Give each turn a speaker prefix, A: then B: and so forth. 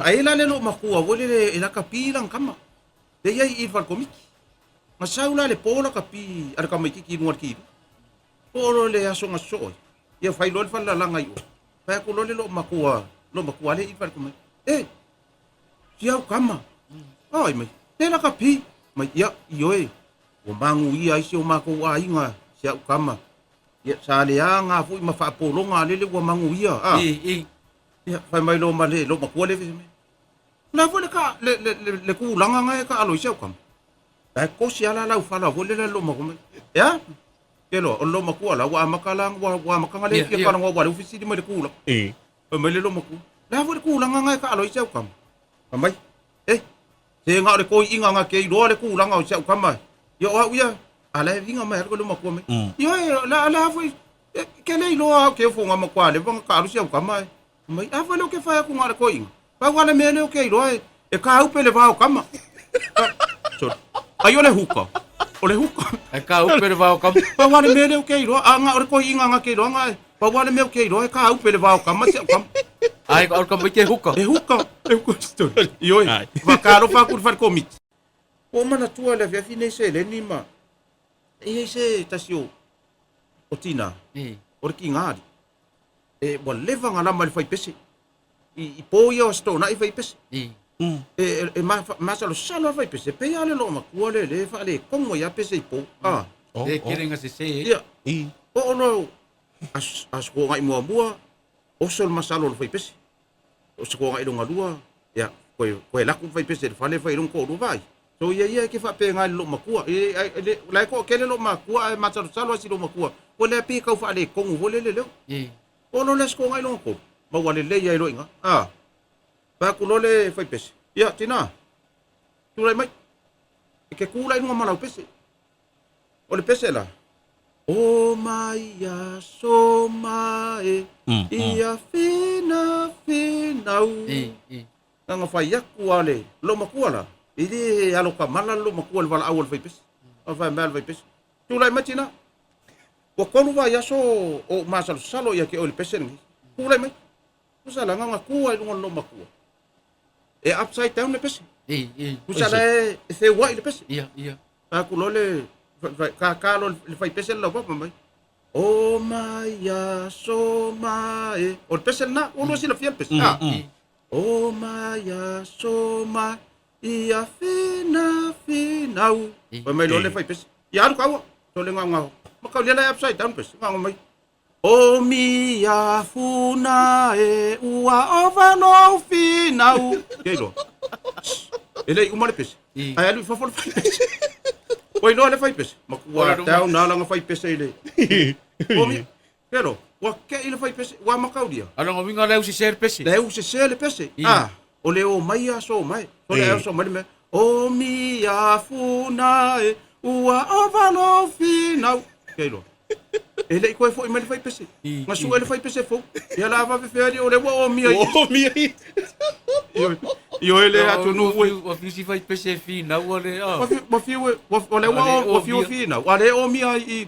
A: Ai la le loo makua foi lele e lakapi lana tama. Lea e i ai i i le fale komiti. Na sau la le po lakapi a le tamaititi i luga o le TV. Oo loa i le aso na sosoo ai, ia fai loa le falelalaga i o. Fai atu loa le loo matua, loo matua lea i i le fale komiti, E! Si au tama. Ai mai, le lakapi. Mai, ia, ioe, ua manuia ai si o matou aiga, si au tama. Ia, sa leaga foi ma faapologa lele ua manuia. Ah.
B: I, i.
A: Ia, fai mai loa ma le loo matua lea fai mai. La foi le ka le le le, le tulaga na e taalo i si au tama. La e kosi ala lau fala foi lele loo matua mai. Ea? Ke loa, o le loo matua la ua amata la ua ua amata na le fia talanoa ua le fesili mai le tulaga.
C: I.
A: Fai mai le loo matua. La foi le tulaga na e taalo i si au tama. Fai mai, eh, se na o le toeaina na te iloa le tulaga o si au tama. Ia o au ia, a la e viga mai lava le matua mai. Ia, la la foi, ke le iloa au ke ofo nga matua leva na taalu si au tama e. Mai, a foi lea ou te fai atu na o le toeaina. Pau lava le mea lea ou te iloa e, e kāupe le va o tama. Sorry. Ai o le huka. O le huka.
B: E kāupe le va o tama.
A: Pau lava le mea lea ou te iloa, a na o le toeaina na te iloa na e, pau lava le mea ou te iloa e kāupe le va o tama si au tama.
B: Ai, o le tamaiti e huka.
A: E huka, e huka. Sorry. Ioe. Faatalofa atu i le fale komiti. Ua ou manatua i le afiafi nei seleni ma e i ai se tasi o o tina, o le tiga alii. E ua leva ona lama i le fai pese. I, i po ia o Aso Toonai fai pese. E, e, e masalosalo lava fai pese. E pei lava le loomatua lea lea e faaletonu ai lava pese i po. Ah.
B: E kele na sese e.
A: Ia. Oo loa Aso, Aso Toonai muamua, oso le masalo o le fai pese. O se toonai lona lua, ia, toe, toe alu atu le fai pese i le fale fai lona toalua vaai. So ia ia e ke faapena i le loomatua. E, e, e, le, la e toatele loomatua ae masalosalo lava si loomatua. Ua lea pei e tau faaletonu foi lele leo. Oo loa le aso toonai lona tolu, maua lelei ai loa i ina. A, fai atu loa le fai pese, ia, tina, tulai mai, e te tu la i luga ma lau pese. O le pese la, O mai aso mae, ia whina whinau. Nanga fai atu a le loomatua la, e le alo kamala le loomatua i le valaau a le faipese. A fai mai a le faipese, tulai mai tina, ua tolu vaiaso o ou masalosalo ia te oe i le pese lenei. Tulai mai. Tusa la, nanga tu ai i luga o le loomatua. E upside down le pese. Tusa la e feuai le pese. Fai atu loa le kaka loa le faipese le laupapa mai. O mai aso mae. O le pese lena, ua lua silafia le pese. Ah. O mai aso mae, ia whina whinau. Fai mai loa le faipese. Ia alu kaua. Sole gaogao. Ma kau lela e upside down pese. Gaogao mai. O mia funa e ua ova lou finau. Ke iloa. E le i uma le pese. Ae alu i fafo le faipese. Ua iloa le faipese. Matua tau na langa faipese i le. O mia. Pero, ua kei le faipese, ua makaulia.
B: Alonga winga le usese le pese.
A: Le usese le pese. Ah, o le o mai aso mai. O le aso mai le mea. O mia funa e ua ova lou finau. Ke iloa. E le i toe foi mai le faipese. Na sue le faipese fou. Ia la vave fea ali o le ua omia i.
C: Omia i.
A: Ioe le atunuu e.
B: Ua fiu si faipese e finau a le.
A: Ua fiu, ua o le ua ua fiu finau. A le omia i.